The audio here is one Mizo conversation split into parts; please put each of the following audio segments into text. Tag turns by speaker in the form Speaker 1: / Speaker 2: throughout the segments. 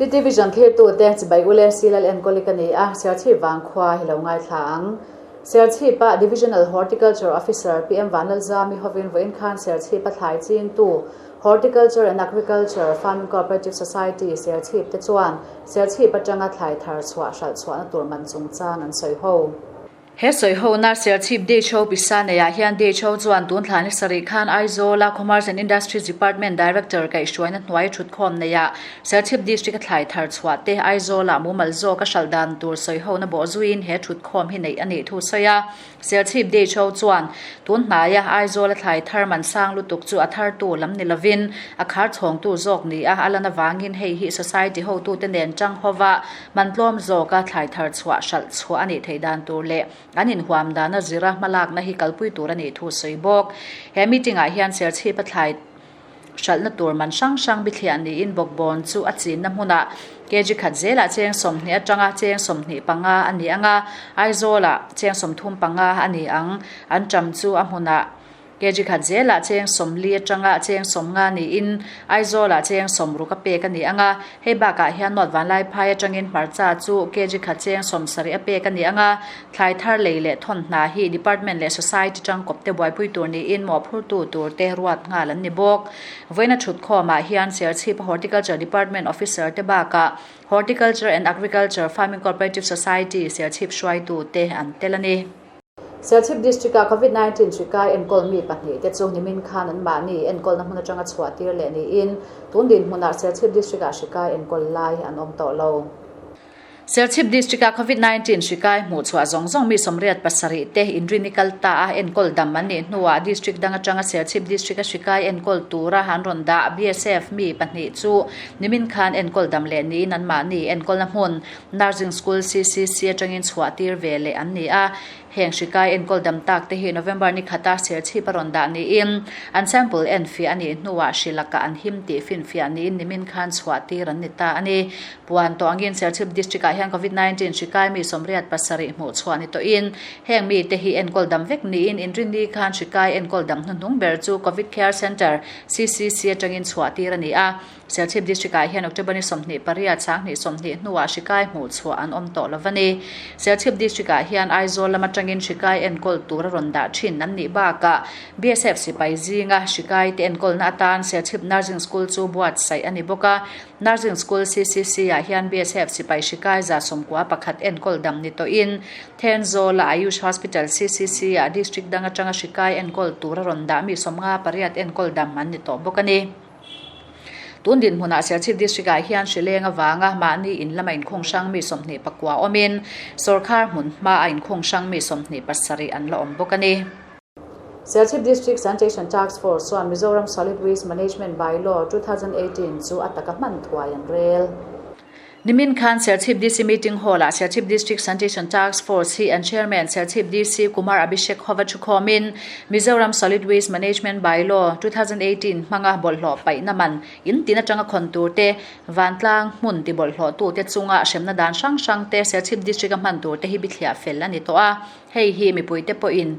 Speaker 1: TT Vision thlirtute chibai ule Silal enkawli ka ni a, Serchhip vangkhua hi lo ngaithla ang. Serchhip-a Divisional Horticulture Officer PM Vanlalzami hovin vawiin khan Serchhip-a thlai chingtu Horticulture and Agriculture Farming Cooperative Society Serchhip te chuan Serchhip atanga thlai thar chhuah hralh chhuahna tur man chungchang an sawi ho. He sawihona Serchhip DHO pisa neiah hian DHO chuan tun thla ni sarih khan Aizawl-a Commerce and Industries Department Director kaihhruaina hnuai thutkhawm neiah Serchhip District-a thlai thar chhuah te Aizawl-ah mumal zawk a hralh dan tur sawihona bawh zuiin he thutkhawm hi neih a nih thu sawi a. Serchhip DHO chuan tun hnaia Aizawl-a thlai thar man sang lutuk chu a thartu lam ni lovin a khar chhawngtu zawk ni a a lan avangin hei hi Society hotute nen tang hova Man tlawm zawka thlai thar chhuah hralh chhuah a nih theih dan tur leh an inhuam dana zira hmalakna hi kalpui tur a nih thu sawi bawk. He meeting ah hian Serchhip a thlai hralhna tur man hrang hrang bithliah niin bawkbawn chu a chinna hmunah kg khat zelah cheng 20 atanga cheng 25 a ni ang a, Aizawlah cheng 35 a ni ang. An ṭam chu a hmunah. Kg khat zelah cheng 40 atanga cheng 50 niin Aizawlah cheng 60 a pek a ni ang a, hei bakah hian North Vanlaiphai atangin hmarcha chu kg khat cheng 70 a pek a ni ang a, thlai thar lei leh thawn hna hi Department leh Society tangkawpte buaipui tur niin mawhphurtu turte ruat nghal an ni bawk. Vawiina thutkhawmah hian Serchhip Horticulture Department Officer te bakah Horticulture and Agriculture Farming Cooperative Society Serchhip hruaitute an tel a ni. Serchhip District-a Covid 19 hri kai enkawl mi pahnihte chu nimin khan anmahni enkawlna hmun atanga chhuah tir leh niin tun dinhmunah Serchhip District-ah hri kai enkawl lai an awm tawh lo. Serchhip District-a Covid 19 hri kai hmuh chhuah zawng zawng mi 87 te inrini kal ta a enkawl dam an nih hnuah District dang atanga Serchhip District-a hri kai enkawl tura an rawn dah BSF mi pahnih chu nimin khan enkawl dam leh niin anmahni enkawlna hmun Nursing School CCC atangin chhuah tir ve leh an ni a, heng hri kai enkawl dam tak te hi November ni khata Serchhip a rawn dah niin an sample en fiah a nih hnuah hri lakah an him tih finfiah niin nimin khan chhuah tir an ni ta a ni. Puan tawh angin Serchhip District ah hian Covid 19 hri kai mi 87 hmuh chhuah ni tawhin heng mi te hi enkawl dam vek niin inrinni khan hri kai enkawl dam hnuhnung ber chu Covid Care Centre, CCC, atangin chhuah tir a ni a. Serchhip District ah hian October ni 28 20 20 hnuah hri kai hmuh chhuah an awm tawh lo a ni. Serchhip District ah hian Aizawl lam atangin hri kai enkawl tur a rawn dah thin an nih bakah BSF sipai zinga hri kai te enkawlna atan Serchhip Nursing School chu buatsaih a ni bawk a. Nursing School CCC ah hian BSF sipai hri kai 91 enkawl dam ni tawhin Thenzawl-a Ayush Hospital CCC ah District dang atanga hri kai enkawl tur a rawn dah mi 58 enkawl dam an ni tawh bawk a ni. Tun dinhmunah Serchhip District-ah hian hri leng avanga mahni in lama inkhung hrang mi 29 awmin sawrkar hmun hmaa inkhung hrang mi 27 an la awm bawk a ni. Serchhip District Sanitation Task Force chuan Mizoram Solid Waste Management By-Law 2018 chu a taka hman thuai an rel. Nimin khan Serchhip DC Meeting Hall-ah Serchhip District Sanitation Task Force hi an Chairman Serchhip DC Kumar Abhishek hova thukhawmin Mizoram Solid Waste Management By-Law 2018 hmanga bawlhhlawh paihna man in tin atanga khawn tur te, vantlang hmun ti bawlhhlawh tute chunga hremna dan hrang hrang te Serchhip District-a hman tur te hi bithliah fel a ni tawh a, hei hi mipuite pawhin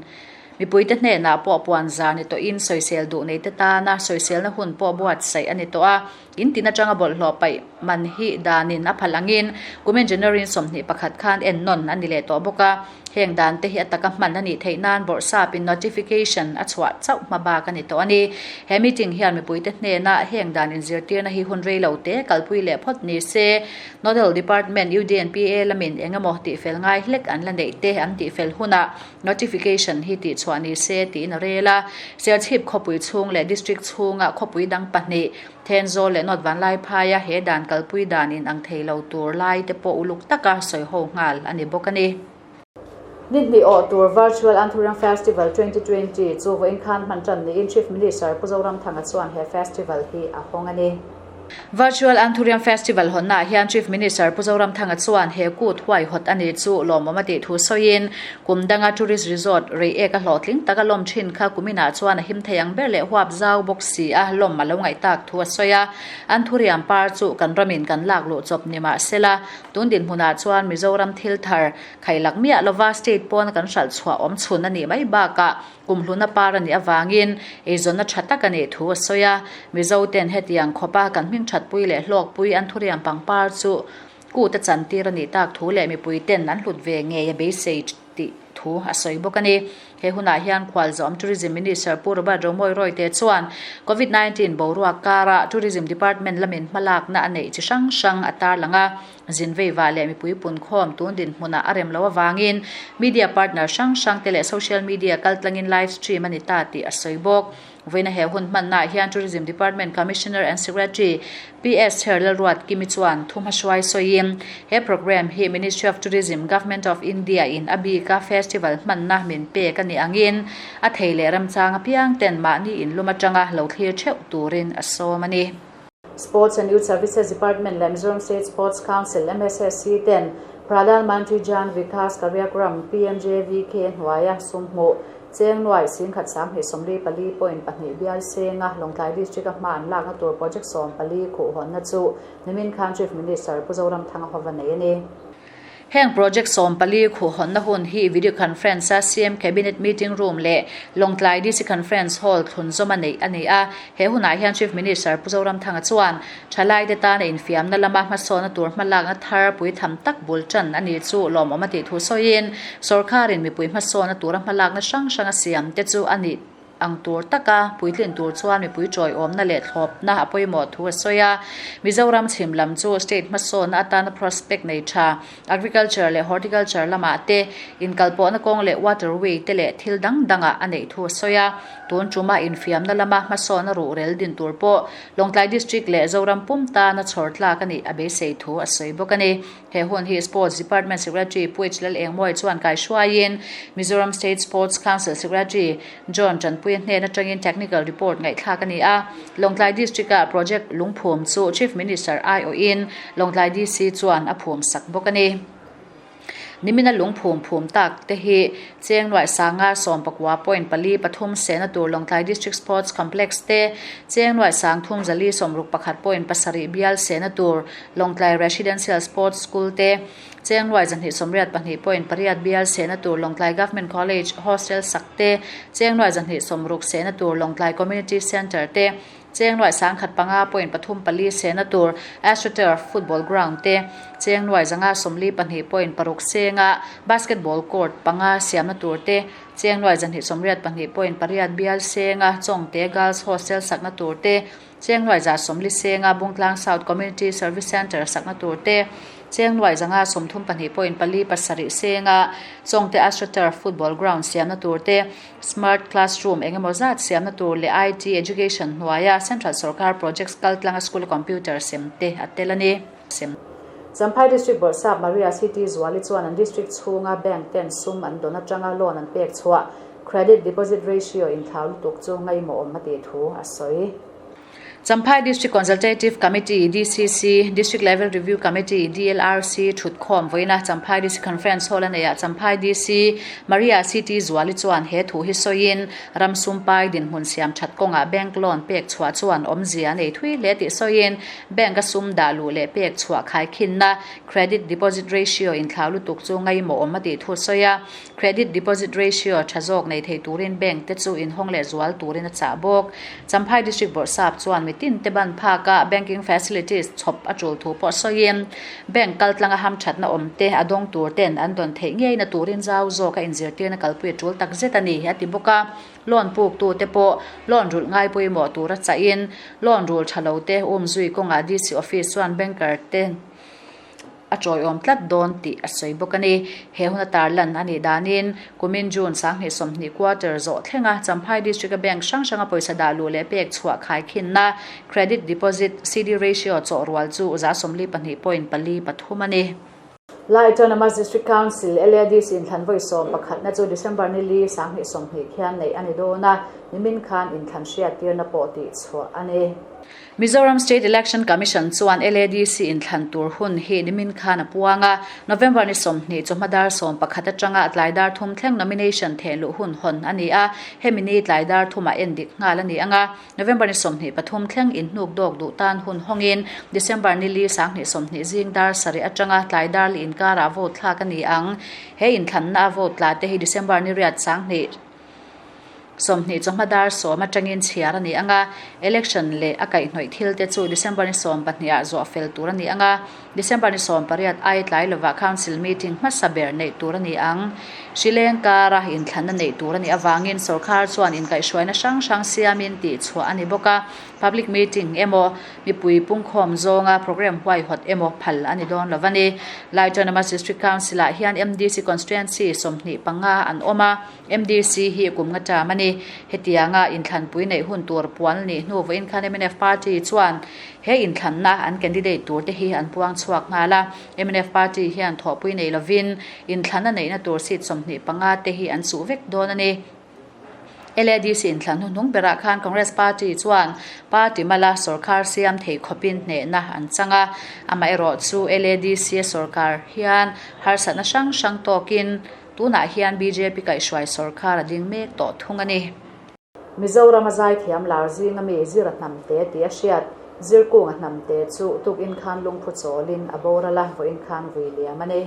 Speaker 1: Mipuite hnenah pawh puan zar ni tawhin sawisel duh neite tana sawiselna hun pawh buatsaih a ni tawh a. In tin atanga bawlhhlawh paih man hi danin a phal angin kumin January 21 khan ennawn a ni leh tawh bawk a. Heng dan te hi a taka hman a nih theih nan bawrhsapin notification a chhuah chauh hma bak a ni tawh a ni. He meeting hian mipuite hnena heng dan inzirtirna hi hun rei lo te kalpui leh phawt ni se. Nodal Department UDNPA lamin eng emaw tihfel ngai hlek an la neih te an tihfel hunah Notification hi tihchhuah ni se tiin a rel a, Serchhip khawpui chhung leh District chhunga khawpui dang pahnih, Thenzawl leh North Vanlaiphaia he dan kalpui dan in ang thei lo tur lai te pawh uluk taka sawi ho nghal a ni bawk a ni. Ni hnih awh tur Virtual Anthurium Festival 2020 chu vawiin khan hman tan niin Chief Minister Pu Zoramthanga chuan he festival hi a hawng a ni. Virtual Anthurium Festival hawnnaah hian Chief Minister Pu Zoramthanga chuan he kut huaihawt a ni chu lawmawm a tih thu sawiin, kum danga tourist resort rei ek a hlawhtling taka lawm thin kha kuminah chuan a him thei ang ber leh huap zau bawk si a lawm a lo ngaih tak thu a sawi a. Anthurium par chu kan ramin kan lak luh chawp ni mah sela, tun dinhmunah chuan Mizoram thil thar khailak miah lova state pawna kan hralh chhuah awm chhun a nih mai bakah Kumhluna par a nih avangin eizawnna tha tak a nih thu a sawi a. Mizo ten hetiang khawpa kan hming hmingthatpui leh hlawkpui anthurium pangpar chu kut a chantir a nih tak thu leh mipui ten an hlut ve ngei a beisei tih thu a sawi bawk a ni. He hunah hian Khualzawm Tourism Minister Pu Robert Romawia Royte chuan Covid 19 boruak kara Tourism Department lamin hmalakna a neih chi hrang hrang a tarlang a, zin veiva leh mipui punkhawm tun dinhmunah a rem loh avangin media partner hrang hrangte leh social media kaltlangin live stream a ni ta tih a sawi bawk. Vawiina he hun hmannaah hian Tourism Department Commissioner and Secretary PS Herlalruat Kimi chuan thu hmahruai sawiin he programme hi Ministry of Tourism, Government of India in a bika festival hmanna min pek a nih angin a thei leh ramchang apiang ten mahni inlum atanga lo thlir theuh turin a sawm a ni. Sports and Youth Services Department leh Mizoram State Sports Council, MSSC, ten Pradhan Mantri Jan Vikas Karyakram, PMJVK, hnuaia sum hmuh Cheng nuai singkhat sanghnih 44.2 bial senga Lawngtlai District-a hma an lakna tur project 14 khuhhawnna chu nimin khan Chief Minister Pu Zoramthanga hova nei a ni. Heng project 14 khuhhawnna hun hi video conference-a CM Cabinet Meeting Room leh Lawngtlai DC Conference Hall thlunzawma neih a ni a. He hunah hian Chief Minister Pu Zoramthanga chuan Thalaite tana infiamna lama hmasawna tur hmalakna thar puitham tak bul tan a ni chu lawmawm a tih thu sawiin, sawrkharin mipui hmasawna tura hmalakna hrang hrang a siam te chu a nih ang tur taka puitlin tur chuan mipui tawiawmna leh thlawpna a pawimawh thu a sawi a. Mizoram chhim lam chu state hmasawna atana prospect nei tha, agriculture leh horticulture lamah te, inkalpawhna kawng leh waterway te leh thil dang dangah a neih thu a sawi a. Tun tuma infiamna lama hmasawna ruhrel din tur pawh Lawngtlai District leh Zoram pum tana chhawr tlak a nih a beisei thu a sawi bawk a ni. He hun hi Sports Department Secretary Pu H Lalengmawia chuan kaihruaiin Mizoram State Sports Council Secretary John Tanpuia hnen atangin Technical Report ngaihthlak a ni a. Lawngtlai District-a Project lungphum chu Chief Minister aiawhin Lawngtlai DC chuan a phum sak bawk a ni. Nimina lung phum phum tak te hi Cheng nuaih sanga 19 point pali pathum sehna tur Lawngtlai District Sports Complex te, Cheng nuaih sang thum zali 61 point pasarih bial sehna tur Lawngtlai Residential Sports School te, Cheng nuaih 282 point pariat bial sehna tur Lawngtlai Government College Hostel sak te, Cheng nuaih 260 sehna tur Lawngtlai Community Centre te, Cheng nuaih sangkhat panga point pathum pali sehna tur AstroTurf football ground te, Cheng nuaih zanga 42 point paruk senga basketball court panga siamna tur te, Cheng nuaih 282 point pariat bial senga Chawngte Girls Hostel sakna tur te, Cheng nuaih 140 senga Bungtlang South Community Service Centre sakna tur te, Cheng nuaih 132 point pali pasarih senga Chawngte AstroTurf football ground siamna tur te, Smart Classroom eng emaw zat siamna tur leh IT Education hnuaia Central Sorkar Projects kaltlanga School Computer sem te a tel a ni. Sem. Champhai District Bawrhsap Maria City Zuali chuan an District chhunga Bank ten sum an dawn atanga loan an pek chhuah Credit Deposit Ratio inthlau lutuk chu ngaihmawhawm a tih thu a sawi. Champhai District Consultative Committee, DCC, District Level Review Committee, DLRC, thutkhawm vawiina Champhai District Conference Hall a neihah Champhai DC, Maria CT Zuali chuan he thu hi sawiin ram sumpai dinhmun siam that kawngah bank loan pek chhuah chuan awmzia a nei thui hle tih sawiin bank a sum dah luh leh pek chhuah khaikhinna credit deposit ratio inthlau lutuk chu ngaihmawhawm a tih thu a sawi a. Credit deposit ratio tha zawk nei thei turin bank te chu inhawng leh zual turin a chah bawk. Champhai District Bawrhsap chuan mitin te ban phaka banking facilities chhawp a tul thu pawh sawiin bank kaltlanga hamthatna awm te a dawng tur ten an dawn theih ngeina turin zau zawka inzirtirna kalpui a tul takzet a ni a ti bawk a. Loan puktu te pawh loan rulh ngai pawimawh tura chahin loan rul tha lo te umzui kawngah DC office chuan banker te a tawiawm tlat dawn tih a sawi bawk a ni. He huna tarlan a nih danin kumin June 2020 quarter zawh thlenga Champhai District-a bank hrang hranga pawisa dah luh leh pek chhuah khaikhinna Credit Deposit, CD, Ratio chawh rual chu 42 point pali pathum a ni. Lai Autonomous District Council, LADC, inthlan vawi sawm pakhatna chu December ni li 2020 khian neih a ni dawn a, nimin khan inthlan hriattirna pawh tih chhuah a ni. Mizoram State Election Commission chuan LADC inthlan tur hun hi nimin khan a puang a, November ni 20 chawhma dar 11 atanga tlai dar thum thleng nomination thehluh hun hawn a ni a, hemi ni tlai dar thumah en dik nghal a ni ang a, November ni 23 thleng inhnuk dawk duh tan hun hawngin December ni li 2020 zing dar sarih atanga tlai dar li inkarah vote thlak a ni ang. He inthlanna a vote tla te hi December ni riat 20. 20 chawhma dar sawm atangin chhiar a ni ang a, election leh a kaihhnawih thil te chu December ni 12 ah zawh fel tur a ni ang a, December ni 18 ai tlai lovah Council meeting hmasa ber neih tur a ni ang. Hri leng kara inthlanna neih tur a nih avangin sorkar chuan inkaihhruaina hrang hrang siamin tihchhuah a ni bawk a, public meeting emaw, mipui pungkhawm zawnga programme huaihawt emaw phal a ni dawn lo a ni. Lai Autonomous District Council-ah hian MDC Constituency 25 an awm a, MDC hi kum nga ṭam a ni. Hetianga inthlanpui neih hun tur puan nih hnu vawiin khan mnf party chuan he inthlanna an candidate tur te hi an puang chhuak nghal a. Mnf party hian thawhpui nei lovin inthlanna neihna tur seat 25 te hi an chuh vek dawn a ni. LADC inthlan hnuhnung berah khan Congress party chuan party mala sorkar siam thei khawpin hnehna an chang a. Amaherawhchu LADC sorkar hian harsatna hrang hrang tawkin Tunah hian bjp kaihhruai sorkar a ding mek tawh thung a ni. Mizoram a zaithiam lar zinga mi Zira Hnamte tih a hriat. Zirkunga Hnamte chu tukin khan lungphu chawlin a boral a, vawiin khan vui liam a ni.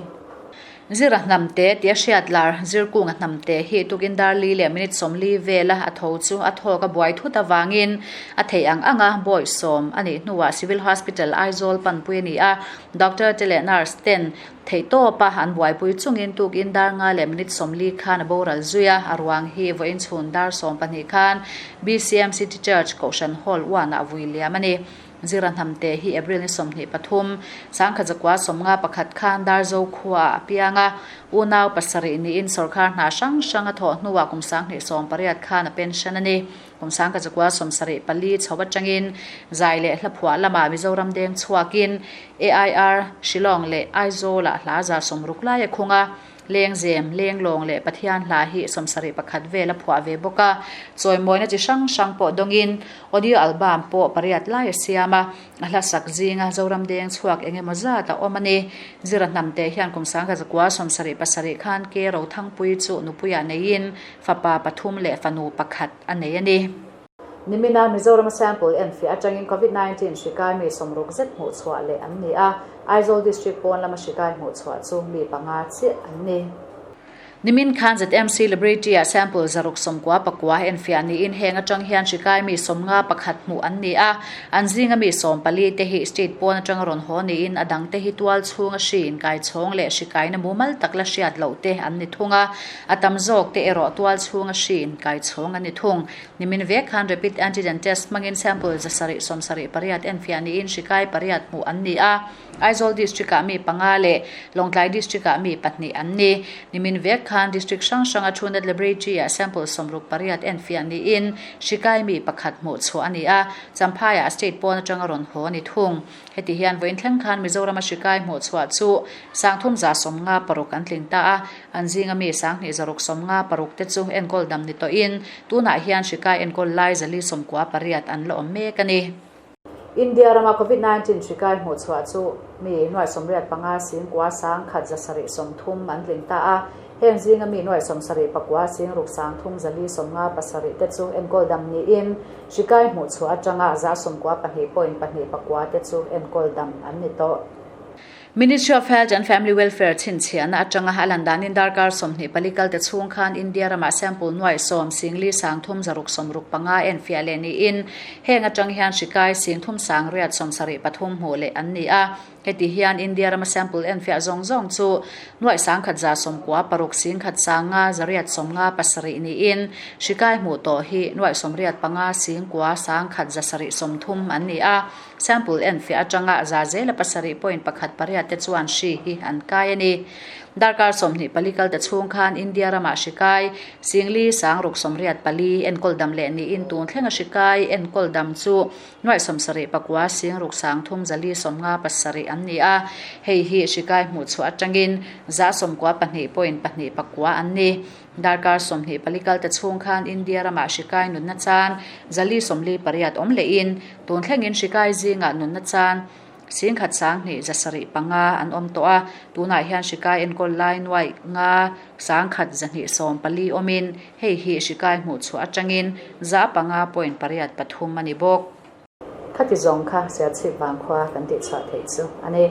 Speaker 1: Zira Hnamte tih a hriat lar Zirkunga Hnamte hi tukin dar li leh minute 40 vela a tho chu a thawk a buai thut avangin a theih ang anga bawi sawm a nih hnuah Civil Hospital Aizawl panpui a ni a, Doctor te leh Nurse ten Theihtawpa an buaipui chungin tukin dar nga leh minute 40 khan a boral zui a, a ruang hi vawiin chhun dar 12 khan BCM City Church Kohhran Hall uanah vui liam a ni. Zira Hnamte hi April ni 23, 1951 khan Darzo khuaah a piang a, unau pasarih niin sawrkar hna hrang hrang a thawh hnuah kum 2018 khan a pension a ni. Kum 1974 chho atangin zai leh hla phuah lamah Mizoram deng chhuakin AIR, Shillong leh Aizawl-ah hla 60 lai a khung a, Lengzem, Lenglawng leh Pathian hla hi 71 vel a phuah ve bawk a, chawimawina chi hrang hrang pawh dawngin audio album pawh pariat lai a siam a, a hla sak zinga Zoram deng chhuak eng emaw zat a awm a ni. Zira Hnamte hian kum 1977 khan Ke Rothangpui chu nupuiah neiin fapa pathum leh fanu pakhat a nei a ni. Nimina Mizoram sample enfiah atangin Covid 19 hri kai mi 60 zet hmuh chhuah leh an ni a, Aizawl District pawn lama hri kai hmuh chhuah chu mi panga chiah an ni. Nimin khan ZMC Laboratory-ah sample 699 enfiah niin heng atang hian hri kai mi 51 hmuh an ni a, an zinga mi 14 te hi state pawn atanga rawn haw niin a dangte hi tual chhunga hri inkai chhawng leh hri kaina mumal tak la hriat loh te an ni thung a. A tam zawk te erawh tual chhunga hri inkai chhawng an ni thung. Nimin vek khan rapid antigen test hmangin sample 778 enfiah niin hri kai pariat hmuh an ni a. Aizawl District-ah mi panga leh Lawngtlai District-ah mi pahnih an ni. Nimin vek khan District hrang hranga Truenat Laboratory-ah sample 68 enfiah niin hri kai mi pakhat hmuh chhuah a ni a. Champhaiah state pawn atanga rawn haw a ni thung. Heti hian vawiin thleng khan Mizorama hri kai hmuh chhuah chu 356 an tling ta a, an zinga mi 2696 te chu enkawl dam ni tawhin tunah hian hri kai enkawl lai 498 an la awm mek a ni. India rama Covid 19 hri kai hmuh chhuah chu mi 85 singkua 1130 an tling ta a, Heng zinga mi 79 6 357 te chu enkawl dam niin hri kai hmuh chhuah atanga 92.2 te chu enkawl dam an ni tawh. Ministry of Health and Family Welfare chhinchhiahna atanga a lan danin darkar 24 kal te chhung khan India ramah sample nuai sawm singli sang thum zaruk 65 enfiah leh niin heng atang hian hri kai sing thum sang riat 73 hmuh leh an ni a. Heti hian India rama sample enfiah zawng zawng chu nuai 1196 sing khat sanga zariat 57 niin hri kai hmuh tawh hi nuai 85 sing kua sang khat 730 an ni a. Sample enfiah atanga za zela 7.18 te chuan hri hi an kai a ni. Darkar 24 kal te chhung khan India rama hri kai singli sang ruk 84 enkawl dam leh niin tun thlenga hri kai enkawl dam chu nuai 79 sing ruk sang thum zali 57 an ni a. Hei hi hri kai hmuh chhuah atangin za 92.2 an ni. Darkar 24 kal te chhung khan India rama hri kai nunna chan zali 48 awm lehin tun thlengin hri kai zinga nunna chan sing khat sang hnih 705 an awm tawh a. Tunah hian hri kai enkawl lai nuai nga sang khat 214 awmin hei hi hri kai hmuh chhuah atangin za 5.83 a ni bawk. Khati zawng kha Serchhip Vangkhua kan tih chhuah theih chu a ni.